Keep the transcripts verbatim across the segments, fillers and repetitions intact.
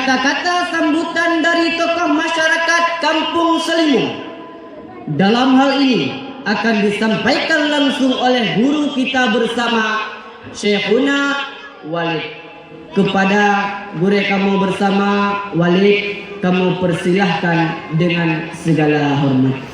Kata-kata sambutan dari tokoh masyarakat Kampung Selimung dalam hal ini akan disampaikan langsung oleh guru kita bersama, Syekhuna Walid. Kepada gurée kamoe bersama, Walid, kamoe persilahkan dengan segala hormat.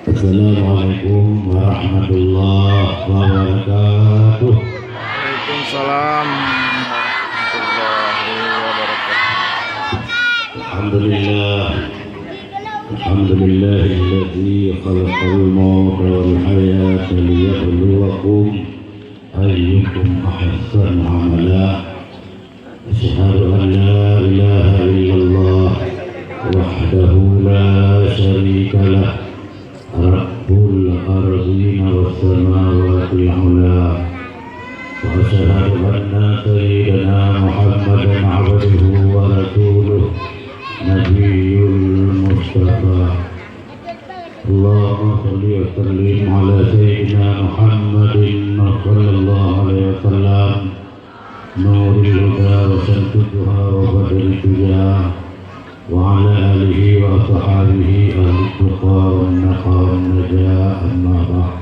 Assalamualaikum warahmatullahi wabarakatuh. Waalaikumsalam warahmatullahi wabarakatuh. Alhamdulillah. Alhamdulillahilladzi khalaqal mauta wal hayata liyabluwakum ayyukum ahsanu amala. Asyhadu an la ilaha illallah wahdahu la syarika lah, rabbul ardina was samawati ula. Wa asyhadu anna sayyidana Muhammadan abduhu wa rasuluh, nabiyul mustafa. Allahumma shalli wa sallim ala sayyidina Muhammadin sallallahu alaihi wasallam. Nuril huda wa syamsud duha wa badrid duja, wa ala alihi wa ashabihi ahli tuqa wan naqa wan naja, amma ba'd.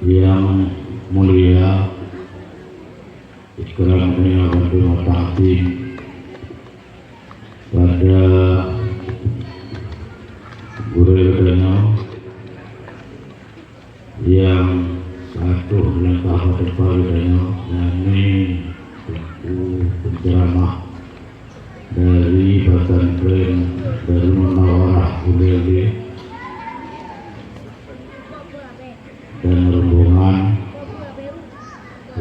Yang mulia, ikram dan hormat hati pada gurée geutanyoe, nyang ka troh lam tahapan teumpat geutanyoe, yakni teungku penceramah dari Pesantren Darul Munawarah Ulèe-Ulèe dan rombongan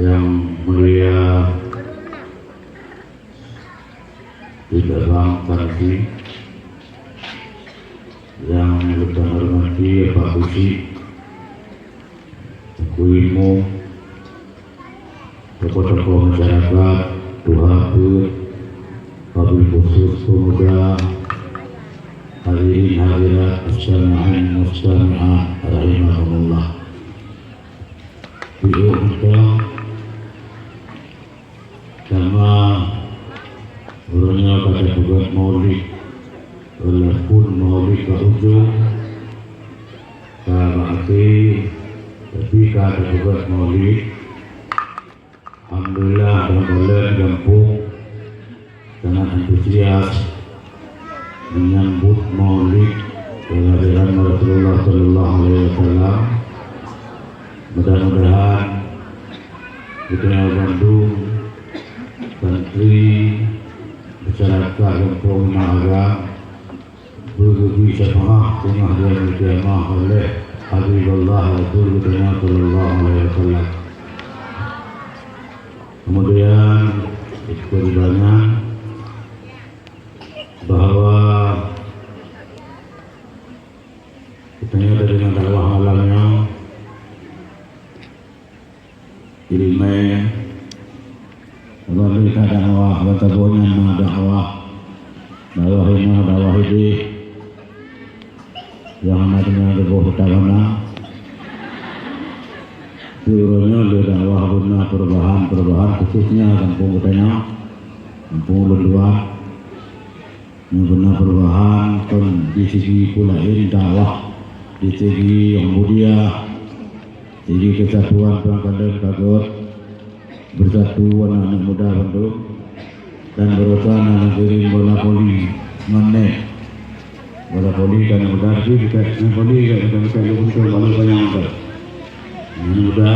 yang mulia Bintang Bang Sarsi, yang lôn hormati Pak Geuchik, Teungku Imum, tokoh-tokoh masyarakat, tuha peuet, wabil khusus pemuda, hadirin hadirat, mustami'in mustami'at rahimakumullah. Piyôh mantong, sama uroe nyoe ka tapeugöt maulid, walaupun maulid bak ujong, ka bak até, tapi ka tapeugöt maulid. Alhamdulillah, ureueng gampông sangat antusias menyambut maulid kelahiran Rasulullah sallallahu alaihi wasallam. Mudah-mudahan geutanyoe bandum santri, masyarakat gampông Imam Agam beugeubri syafaat teungoh di Yaumul Qiyamah oleh Habibullah Rasul geutanyoe sallallahu alaihi wasallam. Kemudian, ikut banyak bahwa geutanyoe dari dakwah malam nyoe Ileumèe, sabab lé ka dakwah, ban saboh nyan na dakwah. Dakwah inoe, dakwah idéh. Nyang hana teuma leuboh buta bana. Di uroe nyoe lé dakwah beuna perubahan-perubahan, khususnya gampông geutanyoe, gampông ulôn dua. Nyang beuna perubahan kon di sigi peue laén dakwah, di sigi nyang mulia, sigi keusatuan peuangkalon ka göt beusatu aneuëk-aneuëk muda bandum, dan baroesa na lagée bola voli ngon nét. Bola voli ka na muda, tapi dekat ngon voli ka dekat-dekat lé untông baloi panyang tu. Nyan muda,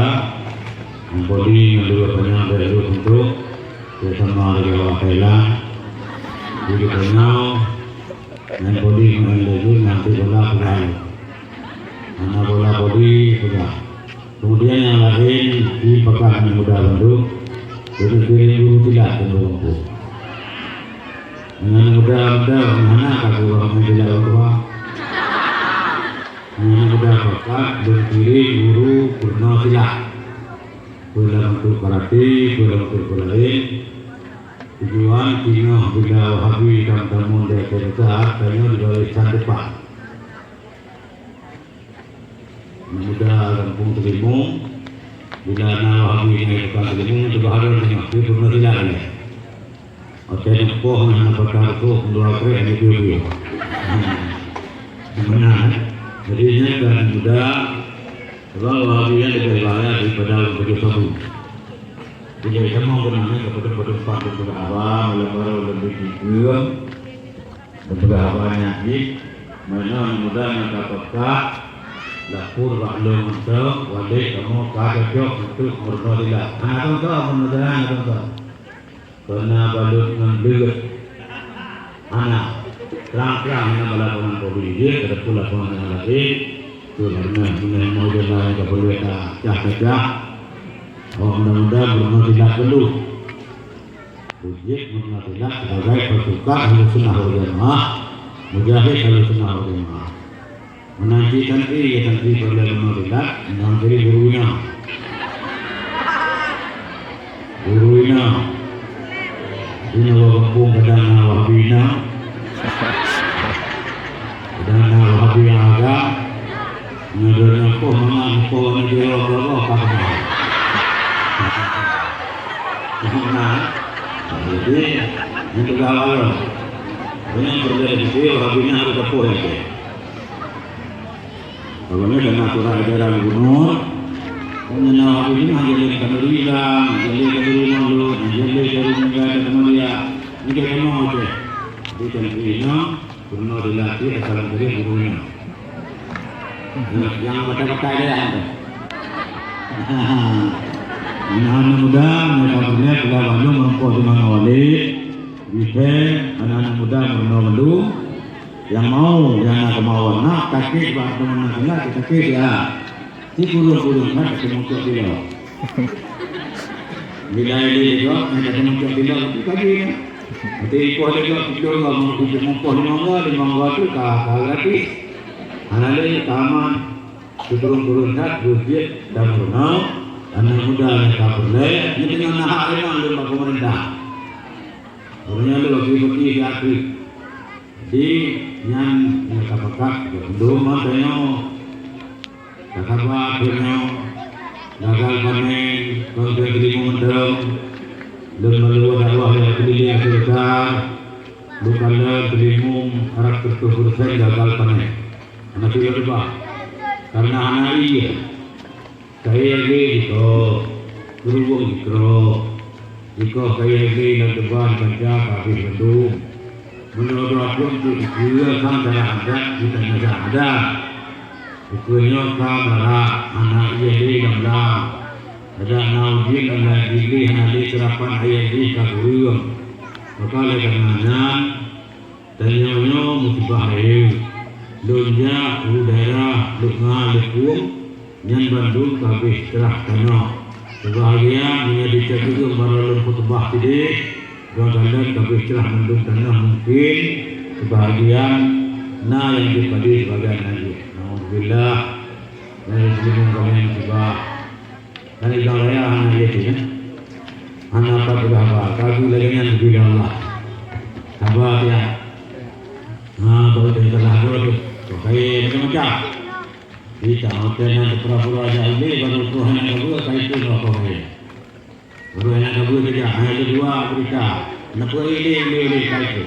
nyang poli ngon dua panyang bèk lheueh untung, bèk sama lagèe awak Thailand. Jadi geutanyoe, nyang poli ngon lheueh nanti bola peugah. Hana bola poli peugah. Kemudian nyang laén, di pakat nyang muda bandum, jadi kirim guru silat keu ureueng gampông. Nyan muda-muda hana ka kurang ngon silap ureueng tuha. Nyan muda bakat lôn piléh guru peurunoe silap. Peue lam bentuk karate, peue lam bentuk peue laén. Tujuan singoh bila Wahabi dan tamu dari Aceh Besar, tanyoe di barisan depan. Muda gampông Teurimong, bila na Wahabi nyang tukang Teurimong, teuka hareuem teungoh, dia peurunoe silap nyan. Watèe neupoh nyan na patah rukôh, dua krek hana piôh-piôh. Meunan, eh? Jadi, nyan ka muda, sebab Wahabi nyan leubeh bahaya daripada ureueng pajoh sabu. Jadi, tamong keunan, eh, ka padum-padum pat lôn peugah haba, malam baroe lôn bri dikeue. Geupeugah haba nyan jih, meunan muda nyang ka peka, lapor bak lôn mantong, walek kamoe ka cocok untuk meurunoe silap. Hana teuntèe, meunan hana teuntèe. Keu na balot ngon bleuet. Hana. Trang-trang hana balaporan Polri jih, adapun laporan nyang laén, tu karena meunyoe moh jalan ka perlu ta cah-cah. Oh, mudah-mudahan meurunoe silap dulu. Ujieb meurunoe silap sebagai pasukan Ahlussunnah wal Jamaah, mujahid Ahlussunnah wal Jamaah. Meunan cit santri, ya santri peureulèe meurunoe silap, meunan cit guru inong. Guru inong. Di na gampông kadang na Wahabi inong. Kadang na Wahabi nyang agam. Nyoe droeneuh poh mangat, poh nyoe jeuet gob-gob ka teuma. Nah, jadi, nyan tugaih awak lom. Nyan peureulèe dipike, Wahabi nyan harôh tapoh lagèe. Pokoknya, karena aturan ajaran gubernur, nyan Wahabi nyan hana lé khanuri Islam, hana lé khanuri Maulud, hana lé khanuri Meuninggai dan Muhammadiyah. Nyan kamoe Aceh. Jadi, dan guru inong, Peurunoe dilatih asai lôn teurimong guru nyoe. Nyang matai-matai dayah nyan. Aneuk-aneuk muda, meunyoe ka beureuneuk, peugah bandum meureumpok di mangawali, bifé, aneuk-aneuk muda meurunoe bandum, nyang mau, nyang na keumauan, na takét bak teuma na keunak, takét ya. Sikureueng-kureueng that ka teumeung cok dilok. Bila ilée lé gob, nyang ka teumeung cok dilok, itu tadi nyan. Watèe ipoh lé gob, sikureueng gob, meunyoe ipoh limong gob, limong gob tu ka, ka gratis. Hana lé, ka aman. Sikureueng-kureueng that, beuh jeuet dan meurunoe, aneuk muda nyang ka peureulèe, nyan teungoh na hak rimang lom bak peumeurintah. Ureueng nyan lé wakil bupati siat. Di nyan nyang ka pakat, geupeudong mantong nyoe. Ka sabar, Teungku. Gagal panen, kon teurimong mantong. Lôn meuleueh dakwah lé keulileng Aceh Besar. Lôn kalon teurimong rab reutôh persen gagal panen. Hana pih lôn reubah. Karena hana ie. Kayèe lé jikoh, keuruweueng jikroh. Jikoh kayèe lé lam teuban panca ka habéh bandum. Meunyoe droe pun tu dikeue sang cara adat di tanyoe adat. Ukeue nyoe ka barak hana ie lé lam lam. Adak na ujeuen lam lam jih lé hana lé seurapan ayèe jih ka kureueng. Maka lé kareuna nyan, tanyoe nyoe musibah rayeuk. Lôn jak u daerah Lhokseumawe, Leukueng, nyan bandum ka habéh seurah tanyoe. Seubahagian meunyoe di Cot Ureueng barô lôn khutubah sidéh, droe kalon ka habéh seurah bandum tanyoe, mungken seubahagian na nyang jeuet padé seubahagian nyang jeuet. Naudzubillah. Dari seuleubeng kamoe musibah. Dari Gang Raya hana lé, ya. Hana pat peugah haba. Ka geulagèe nyan geubri lé Allah. Haba tiep. Ha, baru dah salah dua tu. Kok kaya macam-macam. Kita hotel nyan pura-pura jahili, baru tu hana ka buat, ka itu lah kok kaya. Baru hana ka buat saja. Hanya ada dua berita. Kenapa ini, ini, ini, ka itu.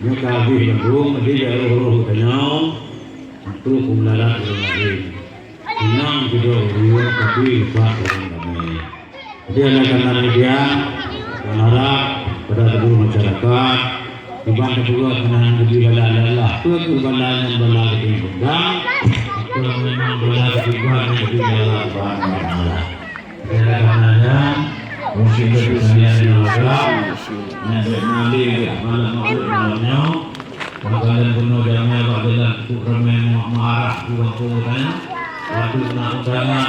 Nyoe ka habéh bandum, jadi bèk roh-roh geutanyoe untuk peumularat ureueng laén. Seunang sidroe ureueng, tapi rusak ureueng ramè. Jadi, oleh karena demikian, mengharap kepada seluruh masyarakat, kiban teupeugah keunan geubri bala lé Allah. Peue keuh bala nyan, bala geutimbang, atau memang bala geutimbang nyang geubri lé Allah Subhanahu wa Taala. Oleh karena nyan, musibah sekalian nyang lagak, nyan bèk na lé bèk malam Maulid malam nyoe. Bak jalan bunoe jamèe bak jalan cukup ramè meuarah di gampông geutanyoe. Watèe na undangan,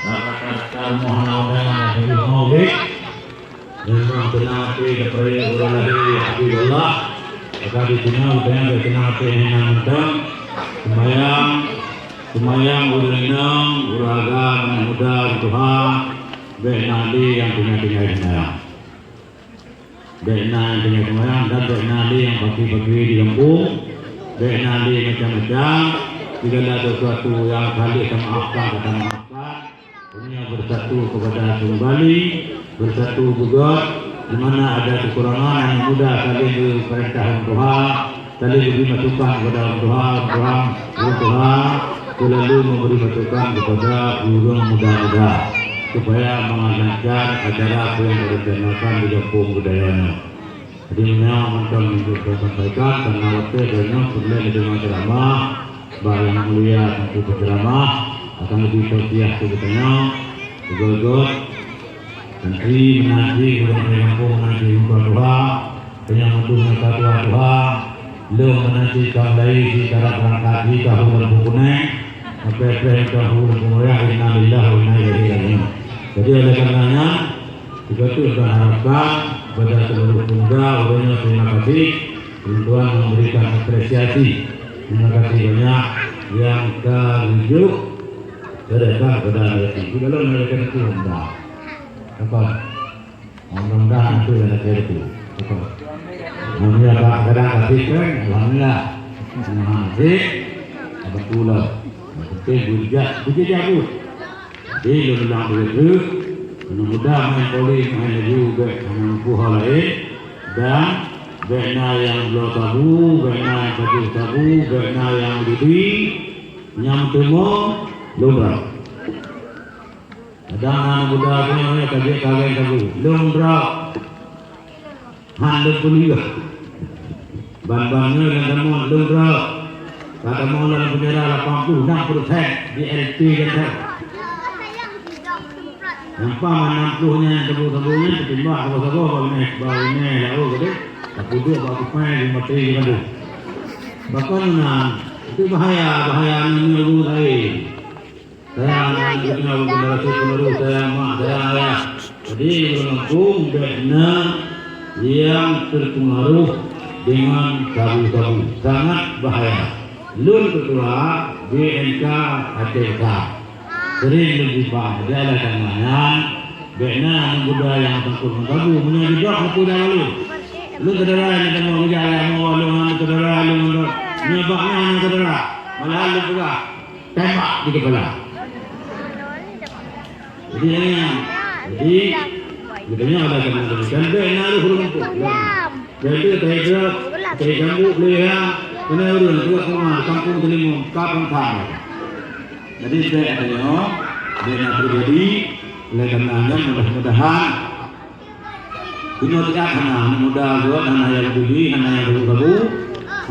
bak rata-rata rumoh na undangan, jadi Maulid. Memang teunang até daripada ureuëng lahé Habibullah. Maka di sinoe geutanyoe bèk teunang até hinan mantong. Seumayang, seumayang ureuëng inong, ureuëng agam, aneuk muda, ureuëng tuha, bèk na lé nyang tinggai-tinggai seumayang. Bèk na nyang tinggai seumayang dan bèk na lé nyang pakri-pakri di gampông. Bèk na lé macam-macam. Segala sesuatu nyang ka lheueh tamaafkan, ka tamaafkan. Dunia bersatu kepada kembali, bersatu beugöt, di mana ada kekurangan, aneuk muda saling beri perintah ureuëng tuha, saling beri masukan kepada ureuëng tuha, ureuëng tuha, ureuëng tuha selalu memberi masukan kepada ureuëng muda-muda supaya melancarkan acara apa yang direncanakan di gampông budaya nyoe. Jadi, meunyoe mantong nyang ka lôn sampaikan, karena watèe droeneuh peureulèe neudeungoe ceuramah, bak Yang Mulia Teungku Penceramah akan geubri tausiah keu geutanyoe, beugöt-göt, santri, meunan cit ureuëng gampông, meunan cit ureuëng tuha-tuha, tanyoe mandum nyang ka tuha-tuha, lôn meunan cit ka mulai jikarab beurangkat jih ka hu lam buku nèng, sampai preh ka hu lam buku raya, innalillahi wa inna ilaihi raji'un. Jadi, oleh karena nyan, Begitu keuharapkan kepada seluruh pemuda, ulôn terima kasih, Tuhan memberikan apresiasi. Terima kasih banyak yang ka geujok sedekah kepada aneuk yatim. Di dalam aneuk yatim itu rendah. Apa? Mudah-mudahan itu yang saya itu. Apa? Alhamdulillah, Pak, kadang kasih kan? Alhamdulillah. Terima kasih. Betul lah. Yang penting beujak, beujak jago. Jadi, lôn ulang lé, aneuk muda main bola, main laju, bèk hana muphom hal laén, dan bèk na nyang bloe sabu, bèk na nyang pajoh sabu, bèk na nyang dudi, nyang teumo lôn droe. Kadang na aneuk muda tu nyang ka jeuet kawén sabu, lôn droe. Han lôn peuleueh. Ban-ban nyoe nyang tamong lôn droe. Ka tamong lam penjara lapan puluh enam persen di L P Genteng. Nyang paih enam puluh nyan saboh-saboh nyan teutimba saboh-saboh bak binéh, bak binéh laôt geude. Tapeuduek bak kupai, geumaté geuh mandum. Pakon na, itu bahaya, bahaya nyoe ureueng laén. Sayang aneuk, sayang generasi penerus, sayang mak, sayang ayah. Jadi, ureueng gampông bèk na nyang terpengaruh dengan sabu-sabu. Sangat bahaya. Lôn ketua B N K Aceh Besar. Sering lôn jiba, jadi oleh karena nyan, bèk na aneuk muda nyang sangkot ngon sabu. Meunyoe jidrop, neupeudah lôn. Lôn syedara nyang tamong keujak, ya, mo lôn ngon syedara lôn ngon. Nyoe bak nyan syedara. Malahan lôn peugah. Tembak di kepala. Jadi, jadi, geutanyoe ada kena demikian. Bèk na ureueng lumpuh. Jadi, tai drop, tai ganggu pelihara, kena ureueng tuak rumah, kampung Teulimong, kapan sama. Jadi, bèk tanyoe, bèk na terjadi, oleh karena nyan mudah-mudahan Bunoe siat hana aneuk muda geuh, hana nyang geubi, hana nyang sabu-sabu,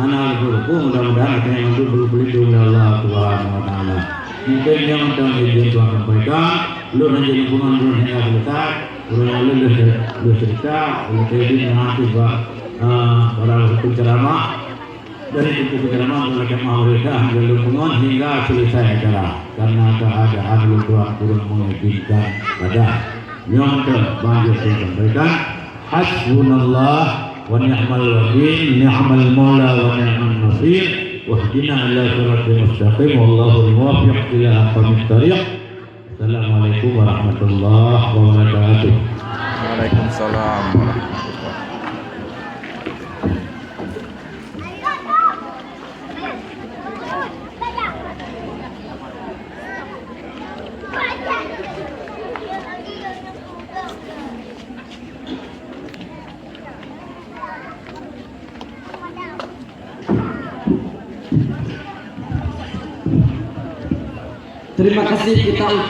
hana geupeue-peue, mudah-mudahan geutanyoe mandum geupeulindong lé Allah Subhanahu wa Taala. Mungken nyan mantong nyang jeuet tuan sampaikan, ulôn hana jeuet lingkungan ulôn hingga selesai, ulôn lôn lheueh, lheueh cerita, ulôn teurimong hati bak, eh, para penceramah. Dari buku penceramah ulôn lakèe meu'ah hingga lôn peungon hingga selesai acara. Karena keadaan lôn tuan kurang mengizinkan pada. Nyoe mantong ban jeuet lôn sampaikan. Hasbunallah wa ni'mal wakil, ni'mal maula wa ni'man nasir. Wahdina ila siratal mustaqim. Wallahul muwaffiq ila aqwamit thariq. Assalamualaikum warahmatullahi wabarakatuh. Waalaikumsalam warahmatullahi. Terima kasih kita ucap